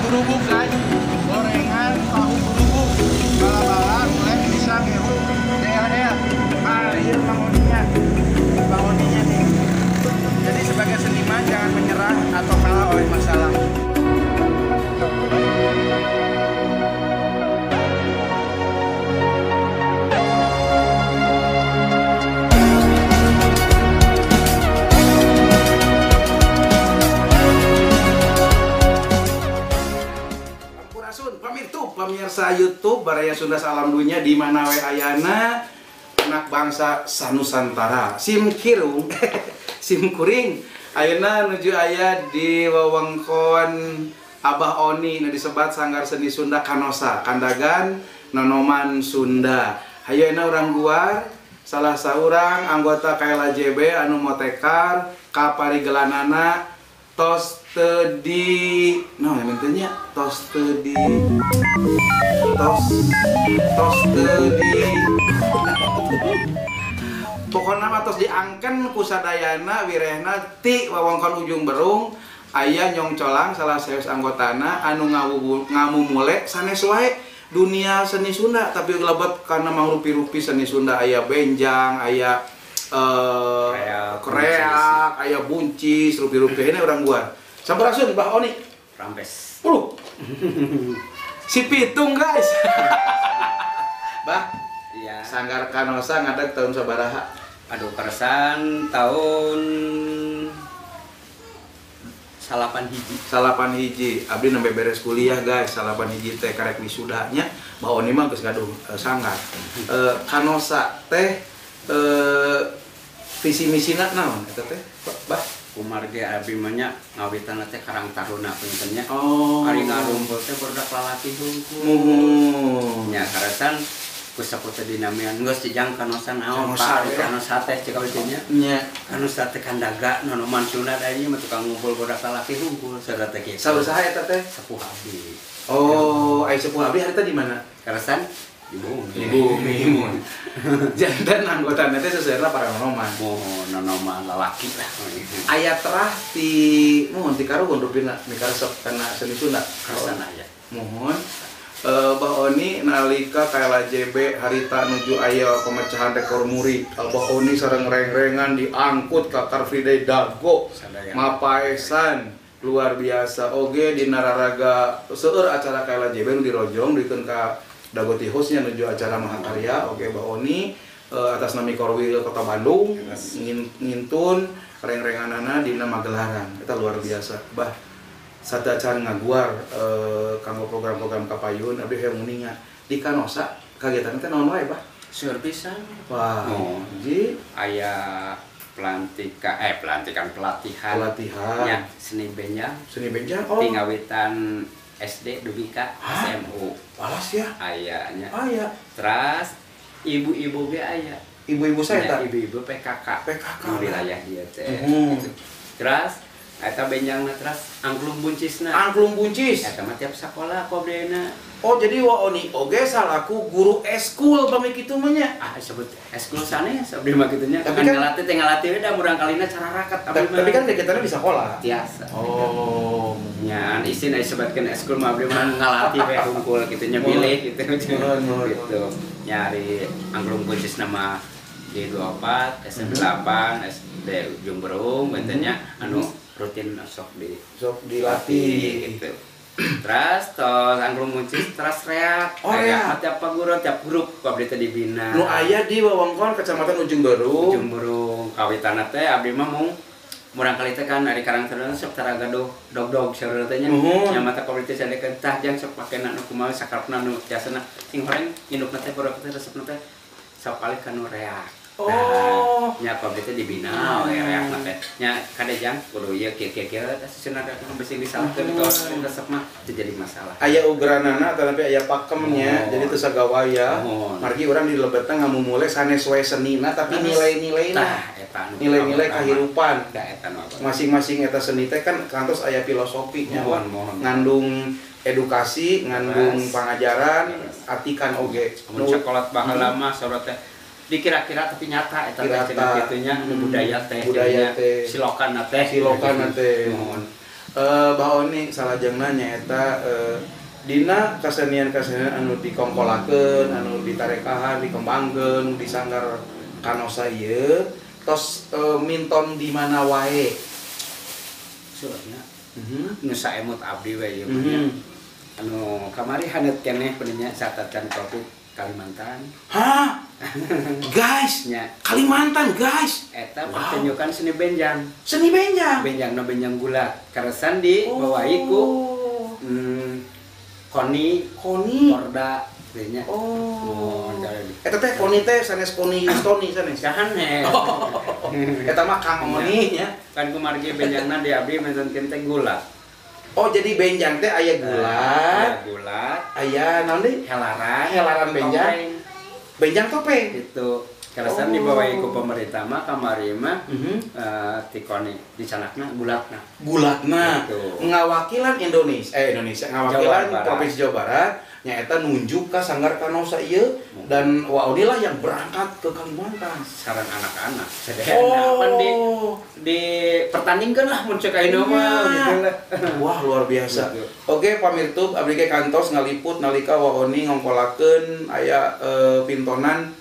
Gurubuk guys, gorengan tahu gurubuk, bala-bala, uleh pisang, gehu, DLL. Ah, iya Bang Oninya, Bang Oninya nih. Jadi sebagai seniman jangan menyerah atau kalah oleh masalah. Pemirsa YouTube Baraya Sunda Salam Dunya di mana we ayana anak bangsa Sanusantara sim kirung sim kuring ayeuna nuju aya di wewengkon Abah Oni nu disebat Sanggar Seni Sunda Kanosa Kandagan Nonoman Sunda. Hayu ayeuna urang guar salah saurang anggota KLAJB anu motekar ka parigelanana tos teu di no nya tos teu di tos tos teu di pokona mah tos diangken ku sadayana wirehna ti wewengkon Ujung Berung aya Nyong Colang salah sawios anggotana anu ngamumule sanes wae dunia seni Sunda tapi lebet kana mangrupi-rupi seni Sunda aya benjang aya kreak, aya buncis, rupi-rupi ini orang gua. Sampurasun Bah Oni. Rampes. Si pitung guys. Bah, iya. Sanggar Kanosa ngadeg tahun sabaraha? Aduh, keresan tahun 8 hiji. 8 hiji. Abdi nembe beres kuliah guys, 8 hiji teh karek wisuda nya. Bah Oni mah geus gaduh sanggar. Kanosa teh visi misina naon eta teh Bah? Kumargi abdi mah nya ngawitan teh Karang Taruna punten nya. Oh. Ari ngarumpul teh barudak lalaki hungkul. Muhun. Nya karasan ku sapu teh dinamian geus jejang Kanosa naon Pak Kanosa teh cek abdi nya. Nya. Kanosa teh kandaga nonoman Sunda da ieu mah tukang ngumpul barudak lalaki hungkul saudara teh kitu. Saha eta teh? Sepuh abdi. Oh, ai sepuh abdi harita di mana? Karasan di bumi. Di bumi mun. Janten anggotana teh seseurna para nonoman. Oh, nonoman lalaki lah. Aya terah ti muhun ti karuhun rupina mikaresep kana seni Sunda. Karasan aya. Muhun. Bah Oni nalika KLAJB harita nuju aya pemecahan rekor muri. Bah Oni sareng reng-rengan diangkut ka Car Free Day Dago. Mapaesan luar biasa oge di nararaga seueur acara KLAJB nu dirojong dikeun ka Dago Tihusnya menuju acara Mahakarya, oke Bah Oni atas nami Korwil Kota Bandung, ngintun reng-renganana dina Magelaran, eta luar biasa. Bah, satu acara ngaguar kanggo program-program kapayun, abdi hayang uninga di Kanosa kagiatan teh naon wae, Bah? Seueur pisan. Wah, oh, ji aya pelantikan pelatihan. Pelatihan. Nya, seni benjang. Seni benjang. Oh. Ti ngawitan SD dugi ka SMU. Walas ya? Aya nya. Aya. Terus ibu-ibu ge aya. Ibu-ibu saya tah? Ibu-ibu PKK. PKK. Wilayah ieu teh. Terus eta benjangna terus angklung buncisna. Angklung buncis. Eta mah tiap sakola kobdena. Oh, jadi Wa Oni oge salaku guru eskul pami kitu mah nya. Ah, sebut eskul sanes abdi mah kitu nya. Tapi kan ngalatih teh ngalatih we da murang kalina cara raket abdi mah. Tapi kan kegiatannya di sekolah. Tiasa. Oh. Nya isin aya sebatkeun eskul mah abdi mah ngalatih we hungkul kitu nya bilih gitu. Gitu. Nyari angklung buncis nama di 24, SMP 8, SD Ujung Berung benten nya anu rutin sok di sok dilatih gitu. Terus tos angklung buncis terus reak. Oh, reak. Tiap paguron tiap grup abdi teh dibina. Nu aya di wewengkon Kecamatan Ujung Berung. Ujung Berung kawitana teh abdi mah mung murang kali teh kan ari Karang Taruna sok tara gaduh dog-dog saurna teh nya. Nya mata abdi teh sadekeun tah jang sok pakena nu kumaha sakarepna nu jasana sing horeng indukna teh baru teh resepna teh sok palih ka nu reak. Oh, nya abdi teh dibina we reak teh. Nya kadejang kudu ieu kieu-kieu cenah bisi disalahkeun itu resep mah teu jadi masalah. Aya ugeranana tapi aya pakemnya, jadi teu sagawaya. Margi urang di lebetna ngamumule sanes we senina tapi nilai-nilaina. Tah eta nu nilai-nilai kahirupan. Da eta nu apa. Masing-masing eta seni teh kan kantos aya filosofinya, ngandung edukasi, ngandung pangajaran, atikan oge. Mun sakolat baheula mah saurna teh dikira-kira tapi nyata eta teh cenah kitu nya budaya teh silokan teh. Silokan teh. Bah Oni salajengna nyaeta dina kasenian-kasenian anu dikongkolakeun, anu ditarekahan, dikembangkeun di Sanggar Kanosa ieu tos minton di mana wae? Surahna. Nu saemut abdi we ieu mah. Anu kamari haneut keneh peninya catatan Covid Kalimantan. Hah? Guys, nya. Kalimantan guys. Eta pertunjukan seni benjang. Seni benjang. Benjangna benjang gulat. Karesan di bawahi ku Koni, Korda nya. Oh. Eta teh Koni teh sanes Koni Yustoni sanes. Sanes. Eta mah Kang Oni nya. Kan kumargi benjangna di abdi mentenkeun teh gulat. Oh, jadi benjang teh aya gulat. Aya gulat, aya naon deui? Helaran, helaran benjang. Benjang topeng. Gitu. Kaleresan dibawahi ku pemerintah mah kamari mah ti Koni dicanakna gulatna. Gulatna. Gitu. Ngawakilan Indonesia, Indonesia ngawakilan Provinsi Jawa Barat nyaeta nunjuk ka Sanggar Kanosa ieu dan Wa Oni lah yang berangkat ke Kalimantan. Sareng anak-anak. Sadayana pan di pertandingkeun lah mun cek ayeuna mah gitu lah. Wah, luar biasa. Oke, pamirtub abdi ge kantos ngaliput nalika Wa Oni ngongkolakeun aya pintonan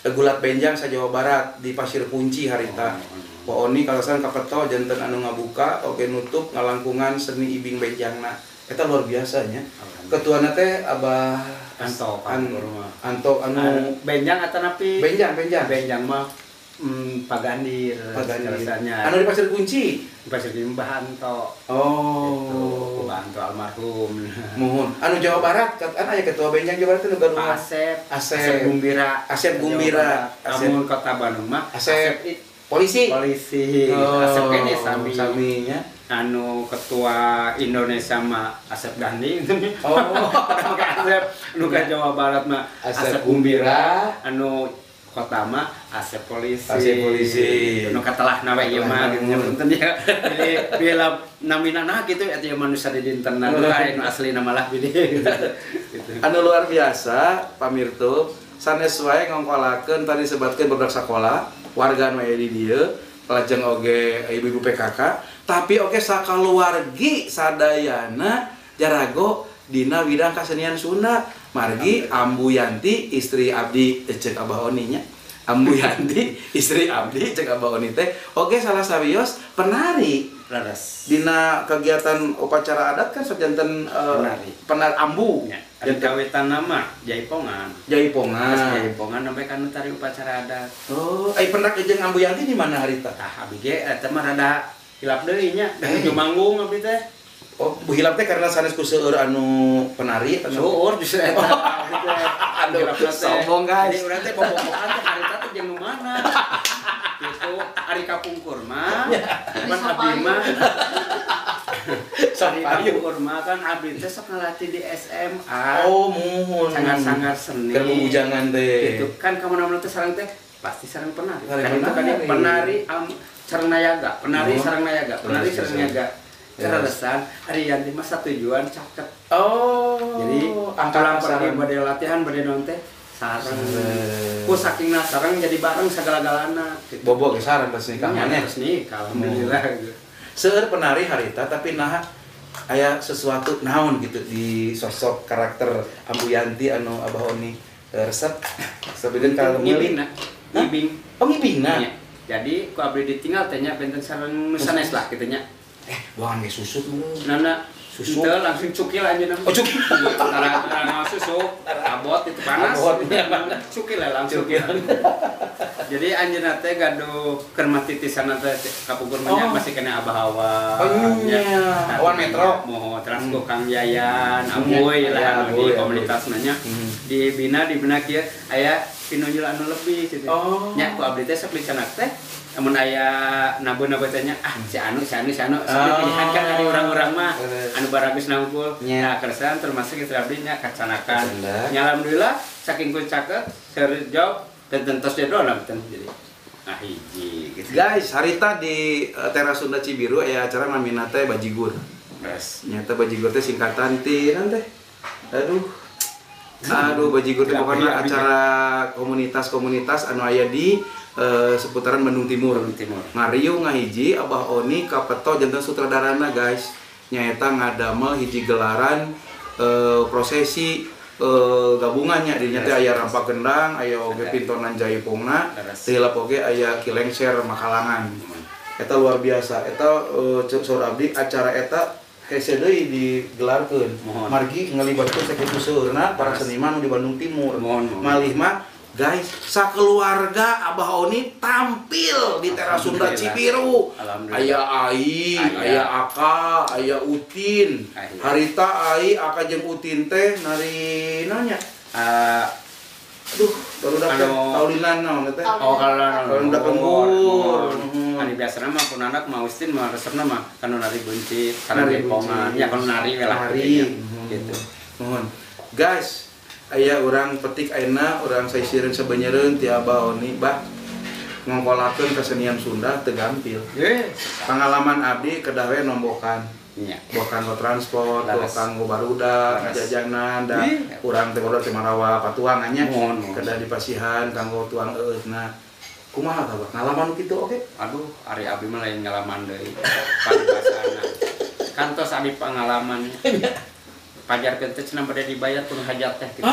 gulat benjang sa Jawa Barat di Pasir Kunci harita. Wa Oni kalasan kapeto janten anu ngabuka oge nutup ngalangkungan seni ibing benjangna. Eta luar biasa nya. Ketuana teh Abah Anto, Anto anu benjang atanapi benjang. Benjang mah Pagandir. Anu di Pasir Kunci. Di Pasir Kunci Mbah Anto. Oh. Gitu, Mbah Anto almarhum. Muhun. Anu Jawa Barat kan aya ketua benjang Jawa Barat teh nu gaduh Asep. Asep Gumbira. Asep Gumbira. Amun Kota Bandung mah Asep polisi. Polisi. Asep kene sami. Saminya. Anu ketua Indonesia mah Asep Gandhi. Oh. Asep anu ka Jawa Barat mah Asep Gumbira, anu kota mah Asep Polisi. Asep Polisi. Anu katelahna we ieu mah gitu punten ya. Jadi bila namina kitu eta ieu manusia di dintenna lain aslina malah bilih gitu. Anu luar biasa pamirtub sanes wae ngongkolakeun tadi sebatkeun budak sakola warga anu aya di dieu lajeng oge ibu-ibu PKK tapi oge sakaluargi sadayana jarago dina widang kasenian Sunda margi Ambu Yanti istri abdi cek Abah Oni nya. Ambu Yanti istri abdi cek Abah Oni teh oge salah sawios penari. Leres. Dina kegiatan upacara adat kan sok janten penari ambu. Ya, kawitan nama Jaipongan. Jaipongan. Jaipongan sampai kan tari upacara adat. Oh, ai pendak jeung Ambu Yanti di mana harita? Tah abdi ge eta mah rada hilap deui nya, da manggung abdi teh. Oh, hilap teh karena sanes ku seueur anu penari anu seueur justru eta. Aduh, sombong guys. Jadi urang teh bobogohan teh harita teh jeung nu mana? Gitu, ari kapungkur mah, pan abdi mah. Ari kapungkur mah kan abdi teh sok ngalatih di SMA. Oh, muhun. Sangar-sangar seni. Keur bubujangan teh. Gitu kan ka mana-mana teh sareng teh pasti sareng penari. Kan itu kan penari sareng nayaga, penari sareng nayaga, penari sareng nayaga. Ceradesan, ari Yanti mah satujuan caket. Oh. Jadi angkalan pergi bade latihan bade naon teh sareng. Ku sakingna sareng jadi bareng sagala-galana gitu. Bobo ge sareng tos nikah maneh. Tos nikah alhamdulillah gitu. Seueur penari harita tapi naha aya sesuatu naon gitu di sosok karakter Ambu Yanti anu Abah Oni resep. Sabeudeun ka ngibingna. Ngibing. Oh ngibingna. Jadi ku abdi ditinggal teh nya benten sareng nu sanes lah kitu nya. Buangan ge susuk nana susuk teu langsung cukil anjeunna. Oh cukil. Tara susuk, abot itu panas. Abot cukil lah langsung. Cukil. Jadi anjeunna teh gaduh keur mah titisanna teh kapungkur mah masih kena Abah Awan. Oh nya. Awan Metro. Moho terus ku Kang Yayan, Abuy lah anu di komunitas nya. Dibina kieu aya pinunjul anu lebih gitu. Nya ku abdi teh sok dicanak teh amun aya nabu-nabu teh nya ah si anu si anu si anu sok dipilihan kan ari urang-urang mah anu baragus nangkul. Nah keresan termasuk istri abdi nya kacanakan. Nya alhamdulillah saking ku caket serjob dan tos jadona benten jadi nah hiji gitu. Guys, harita di Teras Sunda Cibiru aya acara namina teh Bajigur. Yes. Nyata Bajigur teh singkatan ti naon teh? Aduh. Aduh, Bajigur teh pokoknya acara komunitas-komunitas anu aya di seputaran Bandung Timur. Bandung Timur. Ngariung ngahiji Abah Oni kapeto janten sutradarana guys. Nyaeta ngadamel hiji gelaran prosesi gabungannya dinya teh aya rampak gendang, aya oge pintonan jaipongna, teu hilap oge aya kilengser makalangan. Eta luar biasa. Eta saur abdi acara eta hese deui digelarkeun. Margi ngalibatkeun sakitu seueurna para seniman di Bandung Timur. Malih mah guys, sakeluarga Abah Oni tampil di Teras Sunda Cibiru. Aya Ai, aya Aka, aya Utin. Harita Ai, Aka jeung Utin teh nari nanya. Aduh, baru dapet kaulinan naon teh. Oh, kaulinan lembur. Anu biasana mah pun anak mah Ustin mah resepna mah kanu nari bunci, kanu jaipongan, ya kanu nari we lah gitu. Mohon. Guys, aya urang petik ayeuna urang saisireun sabeunyereun ti Abah Oni bah ngongkolakeun kesenian Sunda teu gampil. Pengalaman abdi kedah we nombokan. Boh kanggo transport, boh kanggo barudak, jajanan, da urang teh barudak teh marawa patuangan nya. Kedah dipasihan kanggo tuang eueutna. Kumaha tah, Bah? Ngalaman kitu oge? Aduh, ari abdi mah lain ngalaman deui. Paribasana. Kantos abdi pengalaman. Pajarkeun teh cenah bade dibayar pun hajat teh kitu.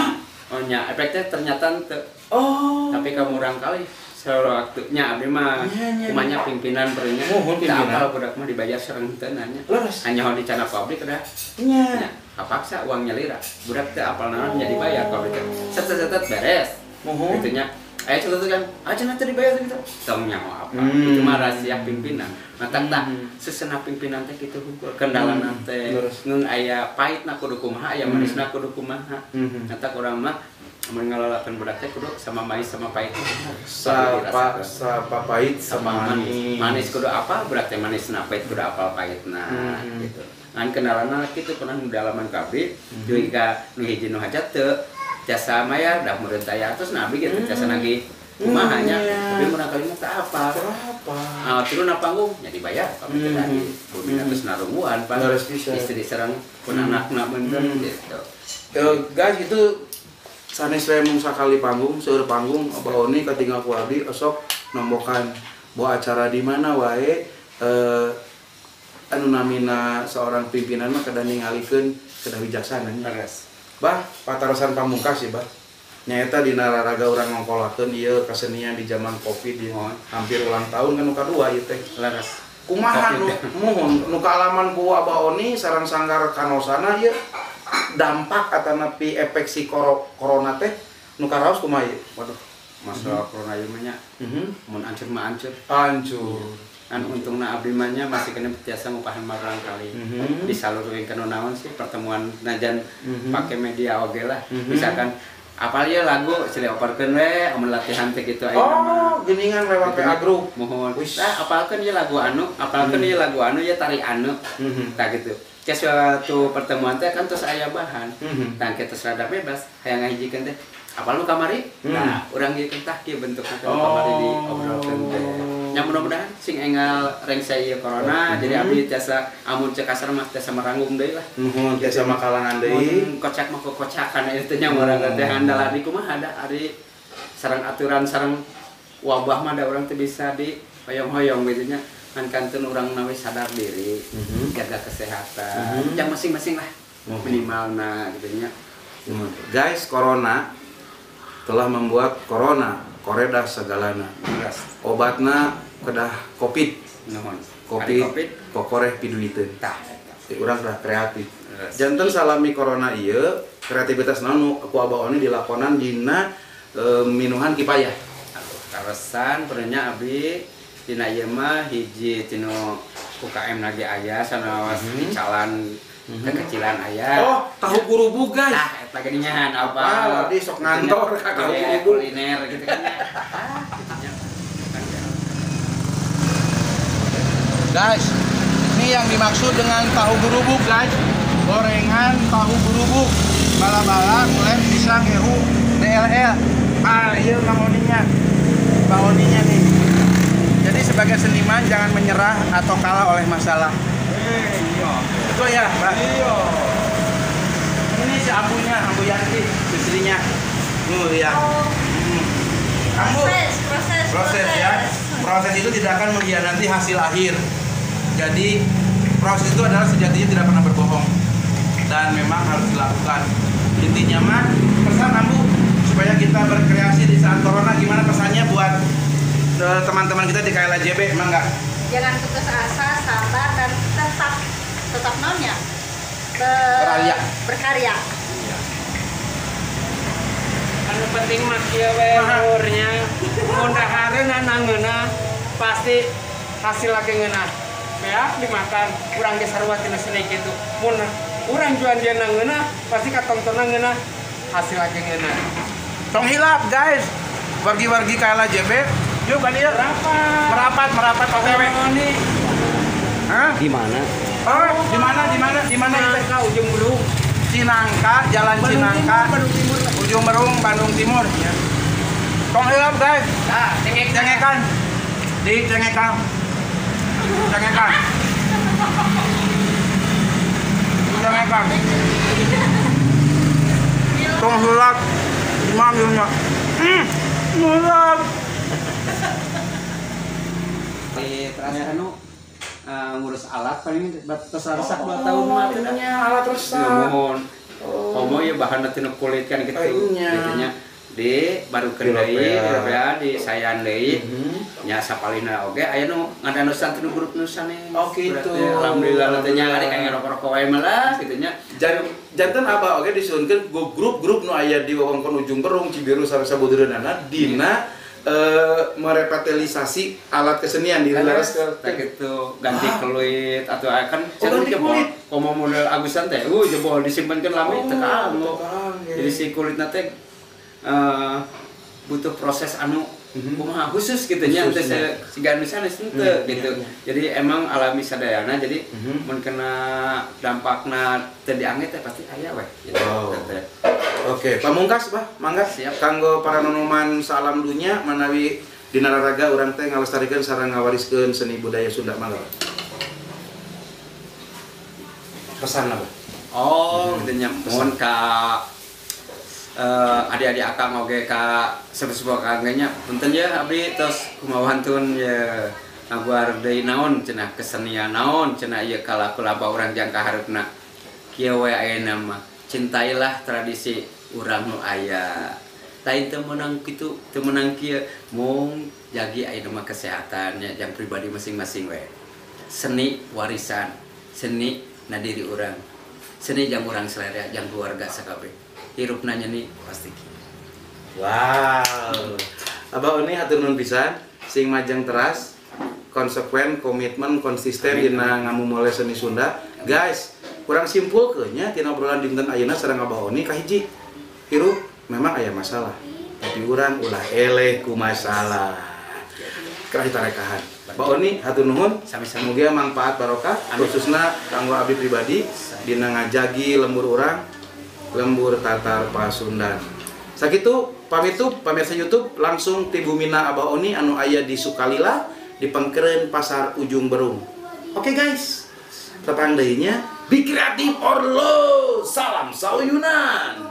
Oh nya, efek teh ternyata teu. Oh. Tapi ka murang kali sewaktu nya abdi mah kumanya pimpinan perenya. Mohon pimpinan. Apal budak mah dibayar sareng teu nanya. Leres. Hanya di cana pabrik dah. Nya. Kapaksa uang nyalira. Budak teh apal naon nya dibayar pabrik teh. Set beres. Mohon. Kitu nya. Aya cenah kan, ah cenah teh dibayar gitu. Tong nyaho apa. Itu mah rahasia pimpinan. Matak tah sesena pimpinan teh kitu hungkul kendalana teh. Ngeun aya pahitna kudu kumaha, aya manisna kudu kumaha. Matak urang mah mun ngalolakeun budak teh kudu sama manis sama pahit. Sapa pahit sama manis. Manis kudu apa budak teh manisna, pahit kudu apal pahitna gitu. Ngan kendalana kitu pernah dalaman ka abdi, deui ka nu hiji nu hajat teu jasa mayar dah meureun taya terus nabi gitu jasa nagih kumaha nya tapi murang kali mah teu apa. Turun na panggung nya dibayar pamit teh tadi bumi terus narungguan pan istri sareng pun anakna bener gitu. Guys itu sanes we mung sakali panggung seueur panggung Abah Oni katinggal ku abdi osok nombokan bahwa acara di mana wae anu namina seorang pimpinan mah kedah ningalikeun kedah wijaksana nya. Bah, patarosan pamungkas sih, Bah. Nyaeta dina raraga urang ngongkolakeun ieu kesenian di zaman Covid ieu. Hampir ulang tahun kan nu kadua ieu teh. Leres. Kumaha nu muhun nu kaalaman ku Abah Oni sareng sanggar kanosana ieu dampak atanapi efek si corona teh nu karaos kumaha ieu? Waduh, masalah corona ieu mah nya. Mun ancur mah ancur. Ancur. Kan untungna abdi mah nya masih kena tiasa ngupahan marang kali. Disalurkeun kana naon sih pertemuan najan pake media oge lah. Misalkan apal ieu lagu silih operkeun we amun latihan teh kitu ayeuna mah. Oh, geuningan lewat PA grup. Mohon. Tah apalkeun ieu lagu anu, apalkeun ieu lagu anu ieu tari anu. Tah kitu. Ke suatu pertemuan teh kan terus aya bahan. Tah kitu rada bebas hayang ngahijikeun teh. Apal nu kamari? Nah, urang ieu tah kieu bentukna teh kamari diobrolkeun teh. Nya mudah-mudahan sing enggal rengse ieu corona jadi abdi tiasa amun cek kasar mah tiasa meranggung deui lah. Nuhun tiasa makalangan deui. Mun kocak mah kokocakan ieu teh nya urang teh andalan di kumaha da ari sareng aturan sareng wabah mah da urang teh bisa di hoyong-hoyong gitu nya. Ngan kantun urang na we sadar diri, jaga kesehatan, yang masing-masing lah minimalna gitu nya. Guys, corona telah membuat corona koredah segalana. Obatna kedah covid. Covid kokoreh piduiteun. Tah urang kedah kreatif. Janten salami corona ieu kreativitas naon ku Abah Oni dilakonan dina minuhan kipayah. Kaleresan perenya abdi dina ieu mah hiji tinu UKM nage aya sanaos dicalan kekecilan aya. Oh, tahu gurubug guys. Tah eta geuningan apa? Abdi sok ngantor ka tahu gurubug kuliner gitu kan nya. Ah, kitu nya. Guys, ini yang dimaksud dengan tahu gurubug guys. Gorengan tahu gurubug, bala-bala, lem, pisang, gehu, DLL. Ah, iya Bang Oninya. Bang Oninya nih. Jadi sebagai seniman jangan menyerah atau kalah oleh masalah. Iya. Betul ya, Pak? Iya. Ini si ambunya, Ambu Yanti, istrinya. Lihat. Ambu. Proses ya. Proses itu tidak akan mengkhianati hasil akhir. Jadi Proses itu adalah sejatinya tidak pernah berbohong dan memang harus dilakukan. Intinya mah pesan Ambu supaya kita berkreasi di saat corona, gimana pesannya buat teman-teman kita di KLAJB, emang nggak? Jangan putus asa, sabar dan tetap nonnya berkarya. Berkarya. Anu penting mah kieu we luhurnya. Mun dahareun nangeunah pasti hasil lagi ngeunah. Beak dimakan, urang ge sarua tina seni kitu. Mun urang juan dia nangeunah pasti katontonna ngeunah, hasil lagi ngeunah. Tong hilap guys. Wargi-wargi KLAJB, yuk kan ieu. Merapat OTW. Hah? Di mana? Oh, di mana? Di mana Cinangka, Ujung Berung. Cinangka, Jalan Bandung Cinangka, Timur, Bandung Timur. Ujung Berung, Bandung Timur. Ya. Tong hilap guys. Nah, cengekan. Di cengekan. Cengekan. Cengekan. Tong hilap. Gimana? Mulap. Di terakhir anu ngurus alat paling batas rusak 2 tahun mah teh nya alat rusak. Nuhun. Komo ya bahan tina kulit kan gitu. Gitunya di barukeun deui, di sayan deui. Nya sapalina oge aya nu ngadanusan tinu grup nu sanes. Oh gitu. Alhamdulillah teh nya ari kang rokok-rokok wae mah lah kitu nya. Janten abah oge disuhunkeun grup-grup nu aya di wewengkon Ujung Berung, Cibiru sareng sabudureunana dina merevitalisasi alat kesenian di laras gitu, ganti kulit atau kan ganti kulit komo model Agusan teh jebol disimpankeun lami teu kaanggo. Jadi si kulitna teh butuh proses anu kumaha khusus gitu nya teh siga nu sanes henteu gitu. Jadi emang alami sadayana, jadi mun kena dampakna teu diangge teh pasti aya weh gitu. Oke, pamungkas bah, mangga. Siap. Kanggo para nonoman salam dunya manawi dina raraga urang teh ngalestarikeun sareng ngawariskeun seni budaya Sunda mangga. Pesan apa? Oh, gitu nya mun ka adik-adik akang oge ka sepuh-sepuh akang nya punten ya abdi tos kumaha wantun ya ngaguar deui naon cenah kesenian naon cenah ieu kalaku laba urang jangka hareupna. Kieu we ayeuna mah. Cintailah tradisi urang nu aya. Lain teu meunang kitu, teu meunang kieu, mung jagi ayeuna mah kesehatannya jang pribadi masing-masing we. Seni warisan, seni na diri urang. Seni jang urang selera, jang keluarga sakabeh. Hirupna nyeni pasti kieu. Wow. Abah Oni hatur nuhun pisan, sing majeng teras, konsekuen, komitmen, konsisten dina ngamumule seni Sunda. Guys, kurang simpul kayaknya tina obrolan dinten ayeuna sareng Abah Oni kahiji. Hirup memang aya masalah, tapi urang ulah eleh ku masalah. Kerah ditarekahan. Abah Oni hatur nuhun, sami-sami. Mugia manfaat barokah khususna kanggo abdi pribadi dina ngajagi lembur urang, lembur Tatar Pasundan. Sakitu pamit tuh pamirsa YouTube langsung ti Bumina Abah Oni anu aya di Sukalila di Pengkeren Pasar Ujung Berung. Oke guys, tepang deui nya. Be kreatif or low. Salam sauyunan.